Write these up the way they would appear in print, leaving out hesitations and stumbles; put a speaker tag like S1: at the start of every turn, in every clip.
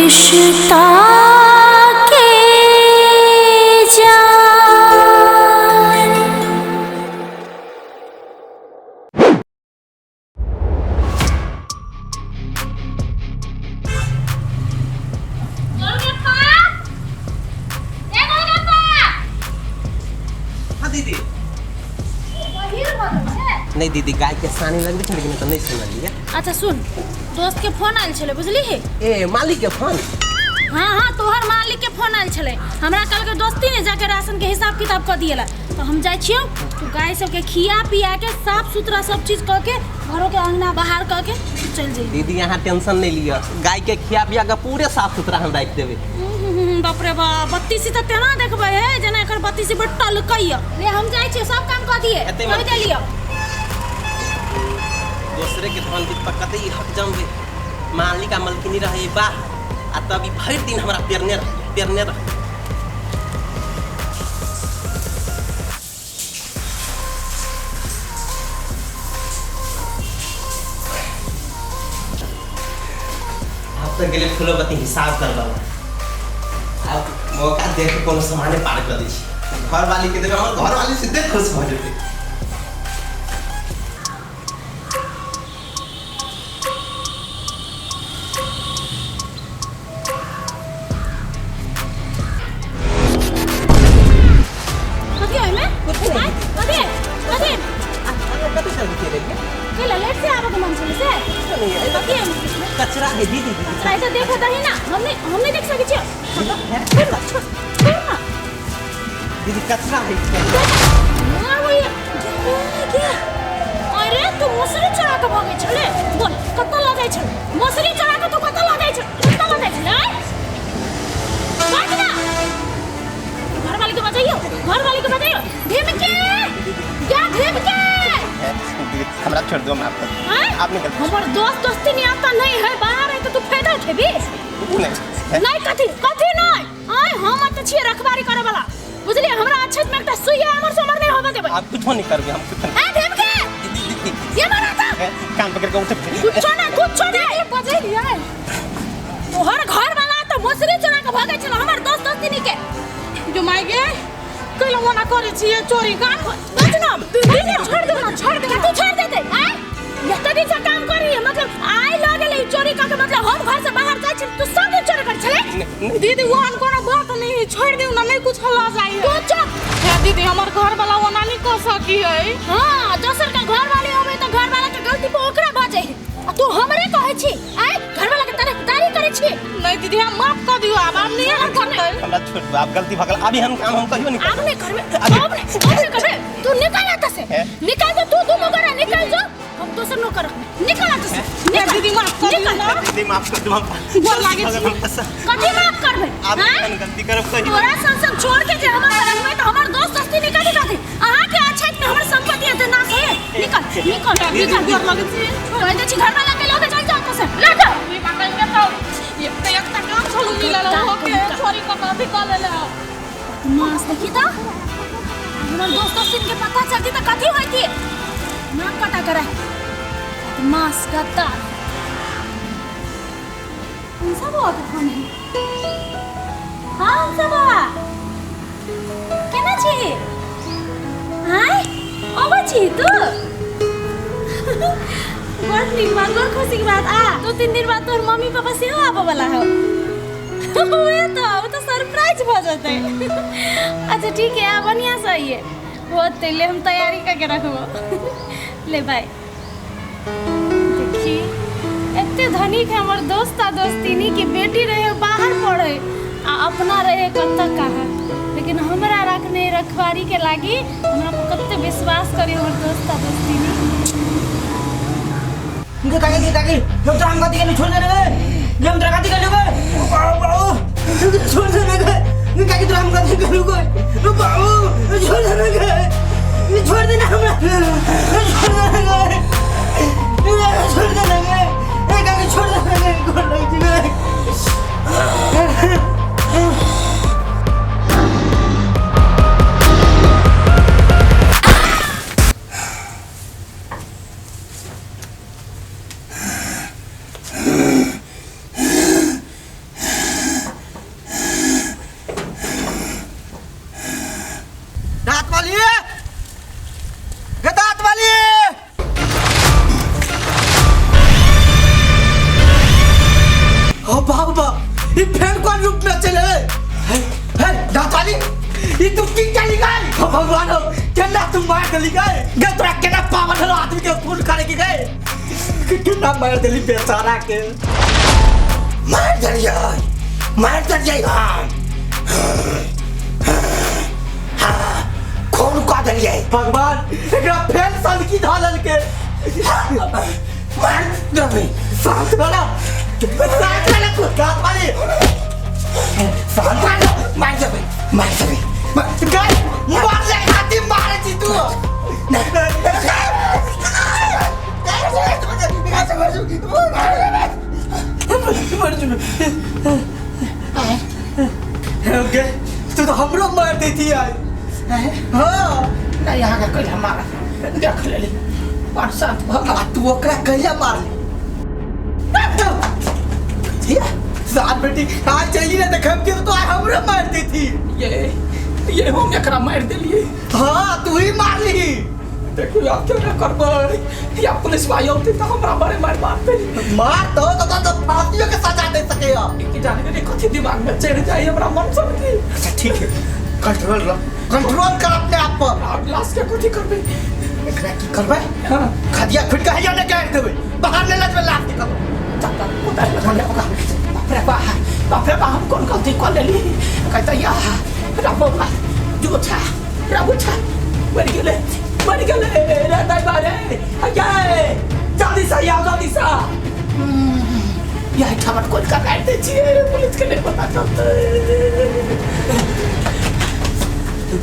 S1: रिश्ता के जान।
S2: गोलगप्पा ए गोलगप्पा।
S3: हाँ दीदी।
S2: बहिर भऽ गेल छै।
S3: नहीं दीदी, गाय के सानी लगबे छै, लेकिन तऽ नहीं सुनलियै।
S2: अच्छा सुन, दोस्त के फोन आयल छलै, बुझली?
S3: ए, मालिक के फोन?
S2: हाँ हाँ, तोहर मालिक के फोन आयल छलै। हमरा कल के दोस्ती ने जाके राशन के हिसाब किताब कऽ दिएला, तो हम जाइ छियौ। तू गाय सबके खिया पिया के, साफ सुथरा सब चीज कऽ के, घरों के अंगना बाहर कऽ के तू चलि जइहे।
S3: दीदी, यहाँ टेंशन नहीं लिअ, गाय के खिया पिया के पूरे साफ सुथरा हम राखि देबै।
S2: बाप रे बाप, बत्तीसी तऽ तेना देखबै हे जेना एकर बत्तीसी बड़ टलकैया। ले, हम जाइ छियौ, सब काम कऽ दिए।
S3: एतै
S2: कहि
S3: मत।
S2: देलियौ।
S3: दोसरे के धन बीत पर कते ई हक जमबै। मालिक आ मलकिनी रहे बाहर आ तब ई भरि दिन हमरा पेरने रह, पेरने रह। आब तऽ गेलै फूलोबती हिसाब करबा। आब मौका देख के कोनो सामाने पार कऽ दै छी। घरवाली के देबै, हमर घरवाली सीधे खुश भऽ जेतै।
S2: कथी ओहिमे? आँय? कथी कथी?
S3: कथी चलबै के रहियै?
S2: कैला लेट से आबऽ के मन छलै से? कथी ओहिमे?
S3: कचरा है दीदी, दीदी।
S2: कचरा है तऽ देखऽ दही ना। हम नहीं देख सकै छियौ। छोड़ ना, छोड़, छोड़ ना।
S3: दीदी, कचरा है।
S2: मार वही क्या? अरे, तू मसुरी चोरा के भगै छले? बोल, कतऽ लऽ जाइ छल मसुरी चोरा के? तू कतऽ लऽ जाइ छल, कतऽ लऽ जाइ छले? आँय? बाज ना। घरवाली के बजाइयो, घरवाली के बजाइयो। भीम के क्या, भीम के?
S3: दीदी, हमरा छोड़ दो, माफ कर।
S2: आँय?
S3: आप निकल।
S2: हमर दोस्त दोस्ती नहीं आता नहीं है, बाहर है तो तू फायदा उठेबी?
S3: नहीं।
S2: नहीं, कथी कथी नहीं? आय, हम तऽ छियै रखबारी करे वाला, बुझलियै? हमरा अच्छे में एकटा सुइया हमर समर नहीं होबे देबै।
S3: आप कुछ नहीं करबे, हम कुछ नहीं।
S2: ए भीम के,
S3: दीदी, दीदी।
S2: ये मारा था।
S3: कान पकड़ के उठे।
S2: कुछो ना, कुछो नहीं बजैलियै। तोहर घर वाला तऽ मसुरी चोरा के भगै छल हमर दोस्त दोस्तिनी के।
S4: जो माय गे, कैला मना करै छियै चोरी काम?
S2: बच ना दीदी, छोड़ दे ना, छोड़ दे। तू छोड़ देते? आय, एते दिन से काम करी, मतलब आइ लऽ गेलै चोरी कऽ के। मतलब हम घर से बाहर जाइ छी, तू सब दिन चोरी करै छलै?
S4: दीदी, ओहन कोनो बात नहीं है, छोड़ दिउ ना, नहीं कुछ हल्ला जाइ है।
S2: तू चुप।
S4: हे दीदी, हमर घर वाला ओना नहीं कह सकी है।
S2: हाँ, दोसर के घर वाली होबे तऽ घर वाला के गलती पर ओकरा भऽ जाइ आ तू हमरे कहै छी? आय, घर वाला के तरफदारी करै छी?
S4: नहीं दीदी, हम माफ कर दियो, आब हम नहीं एना करतै।
S3: हमरा छोड़ दो, आप गलती भगल, अभी हम काम हम कहियो नहीं।
S2: आब नहीं करबे, आब नहीं, आब नहीं करबे। तू निकल एतऽ से।
S3: हैं?
S2: निकल जो तू, दुनू गोरा निकल जो। हम दोसर नौकर रखबै। निकल एतऽ से,
S4: हे
S2: निकल।
S4: दीदी, माफ कर दियो ना।
S3: दीदी, माफ कर दो हम।
S4: गोर लागै छी।
S2: कथी माफ करबै?
S3: आप
S2: आँय?
S3: गलती करब कहियो।
S2: तोरा सन सन छोड़ के जे हमर रखबै तऽ हमर दोस्त दोस्ती निकल निकल। अहाँ के अछैत में हमर संपत्ति एते नाश है। निकल, निकल, निकल।
S4: गोर लागै छी।
S2: कहि दै छी, घर वाला के लऽ के चल जाओ एतऽ से, लऽ जाओ।
S4: ई बात के तो एकटा एकटा काम छलू मिलल, हो के चोरी कऽ के अथी कऽ लेले।
S2: बदमाश, देखी तऽ हमर दोस्त दोस्ती के पता चलती तऽ कथी होती। नाक कटा करे बदमाश, गद्दार। कौन बुआ के फोन है? हाँ हंसा बुआ, केना छी? आय, अबै छी तू? बड़ नीक बात, बड़ खुशी के बात। आ 2-3 दिन बाद तोहर मम्मी पापा सेहो आबऽ वाला हौ। उहे तऽ, ओ तऽ सरप्राइज भऽ जेतै। अच्छा ठीक है, आ बढ़िया से आइए। होतै, ले हम तैयारी करके रखबो। ले, बाय। देखी, एते धनिक है हमर दोस्त आ दोस्तिनी कि बेटी रहे बाहर पढ़े आ अपना रहे कतऽ कहाँ, लेकिन हमरा रखने रखवारी के लागी हमरा पर कते विश्वास करी हमर दोस्त आ दोस्तिनी।
S5: गे काकी, गे काकी, हम तोरा हम कथी केलु? छोड़ दे रे गे, हम तोरा कथी केलु गे? बाबू, बाबू, छोड़ दे रे गे। गे काकी, तोरा हम कथी केलु गे? बाबू, छोड़ दे रे गे, छोड़ दे ना हमरा, छोड़ दे रे गे, छोड़ दे रे गे। ए काकी, छोड़ दे रे गे, गोर लगै छी गे। दाताली ई तू की चली गई हो भगवान हो केना तू मार देली गए गे तोरा केना पावर हलो आदमी के खून करे के गए केना मार देली बेचारा के मार देलियै मार देलियै हम हाँ खून कऽ देलियै भगवान एकरा फेर सनकी धऽ लेलकै मार देबै शांत वाला शांत वाला तू शांत वाली शांत वाला मार देबै मार देबै गए मार ले हाथी मारे छी तू ओके तू तो हमरो मार देती यार। हाँ
S4: नहीं यहाँ के कहिया मारा देख लेली पर शांत भऽ गेल।
S5: आ तू ओकरा कहिया मारली सात बेटी आज चली ना देखब के तो हमरो मार देती।
S4: ये हम एकरा मारि देलियै।
S5: हाँ तू ही मारली।
S4: देखियौ आब केना करबै या पुलिस भाई औतै तऽ हमरा बड़े मारि मारतै।
S5: मार तो तो फांसियों के सजा दे सके।
S4: की जाने गेलै कथी दिमाग में चढ़ि जाइ हमरा मन सब की।
S5: अच्छा ठीक है कंट्रोल रख कंट्रोल कर अपने आप पर।
S4: आब लाश के कथी करबै
S5: एकरा की करबै?
S4: हाँ
S5: खदिया फिट के हैया ने गाड़ देबै बाहर ले लजबै लाश के कब
S4: चाचा कोदारि लगा ले बाप रे बाप बाप रे बाप हम कोन गलती कऽ लेली कहता या रबौला जो छा रबु छा मरि गेलै रे दाइ बारे ये जल्दी से आओ जल्दी से यह ठामट कोन का गाड़ि दै छियै पुलिस के नहि पता चलतै।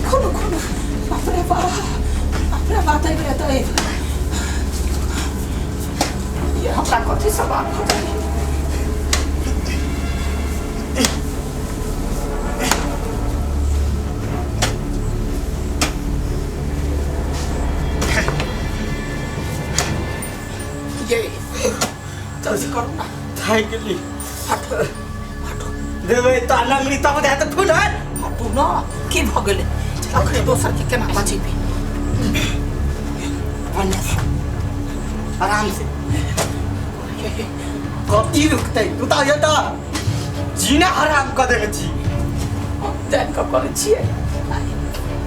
S4: खोलू खोलू बाप रे बाप तै रे तै ये हमरा कथी सवाल भऽ जाइ। ये जल्दी करू ना
S5: thank you
S4: हटो हटो
S5: देबै तो लंगड़ी तब दे तो फूल है
S4: हटू ना की भऽ गेलै अखने दोसर के केना बचेबै
S5: बढ़िया से आराम से कथी रुकतै तू तो ये तो जीना हराम कर देने छी।
S4: जानि कऽ करै छियै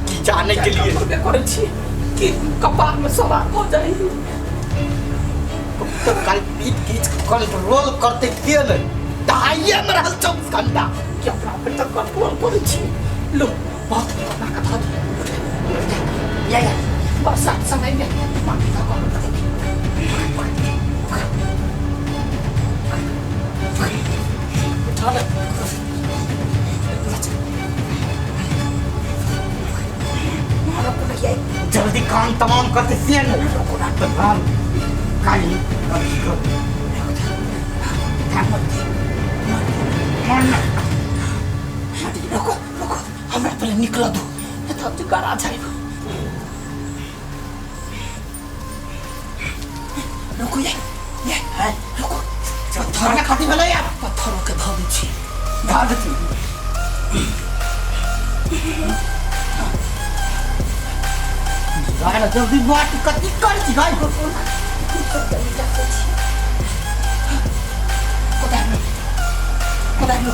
S5: की जाने के लिए
S4: करबे करै छियै कि कपार में सवार भऽ जाइ।
S5: तो कल पीट खींच कंट्रोल करते के नहीं दहाइए में रहल 24 घंटा
S4: कि अपना फिर तक कंट्रोल करै छियै। लो बहुत ना कथा
S5: या या
S4: बरसात समय में माटी का कौन उठा ले
S5: जल्दी काम तमाम करते से नहीं तो काम काली
S4: रुको रुको हमरा पहले निकल दो तब गरा जाइब। रुको ये रुको
S5: पत्थर खाती भले यार
S4: पत्थरों के धऽ दै छी
S5: धऽ दै छी गाय जल्दी बाट कथी कर छी गाय
S4: कोदारि लो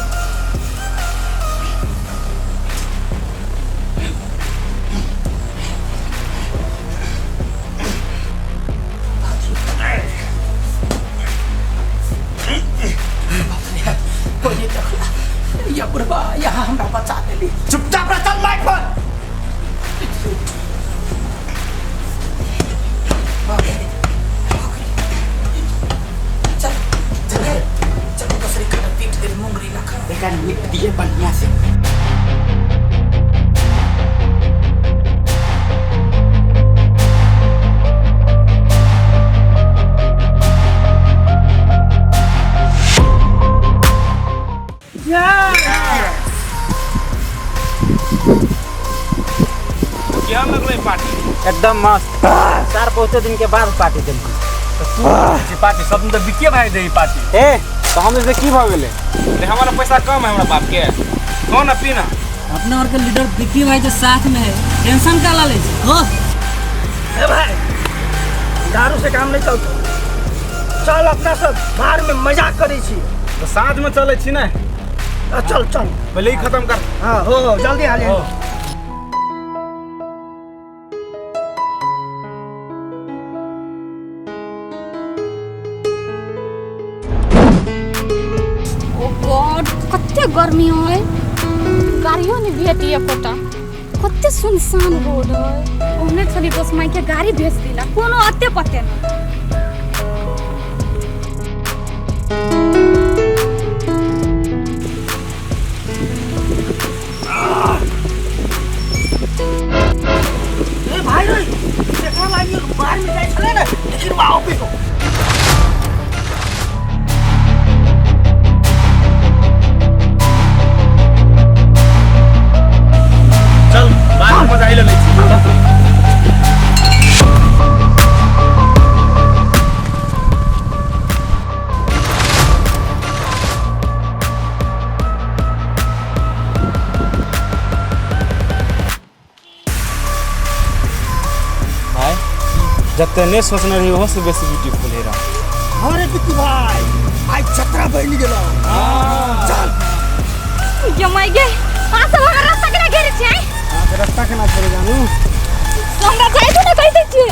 S4: कोई नहीं देखला या बुढ़बा यहाँ हमरा बचा लेली।
S5: चुपचाप रह चल माइक पर।
S4: चल चल चलो दूसरी खड़ा पीट दे मुंगरी लखा
S5: एकरा निप दिए बढ़िया से।
S6: क्या लगलै पार्टी
S7: एकदम मस्त। चार पाँच दिन के बाद पार्टी देल
S6: तो पार्टी सब तो बिके भाई दे पार्टी।
S7: ए तो हम इसे की भऽ गेलै
S6: रे हमारा पैसा कम है हमरा बाप के कौन ना पीना।
S8: अपना और के लीडर विक्की भाई जो साथ में है टेंशन का ला ले हो।
S9: ए भाई दारू से काम नहीं चलता चल अपना सब बाहर में मजाक करै छी।
S6: तो साँझ में चलै छी ने?
S4: चल चल
S6: पहले ही खत्म कर।
S4: हाँ हो जल्दी आ ले।
S2: ओ गॉड कते गर्मी है, गाड़ियों नहीं भेटी एकोटा, कते सुनसान रोड है। ओहने छली बस माई के गाड़ी भेज दिला, कोनो अते पते न।
S4: ए भाई रे देखा लागी बाहर में जाय छले ने, लेकिन वाओ पे हो।
S6: चल बाद में मजा ले छी। भाई जते ने सोचने रही ओहो से बेसी ब्यूटीफुल है रहा।
S4: अरे बिक्की भाई आज छतरा बनि गेलो। चल
S2: ये माई गे आ सब हमरा रास्ता केना घेरे छी?
S6: हां रास्ता केना छोड़े जानू?
S2: हमरा जाय दे ना, कहि दै छी।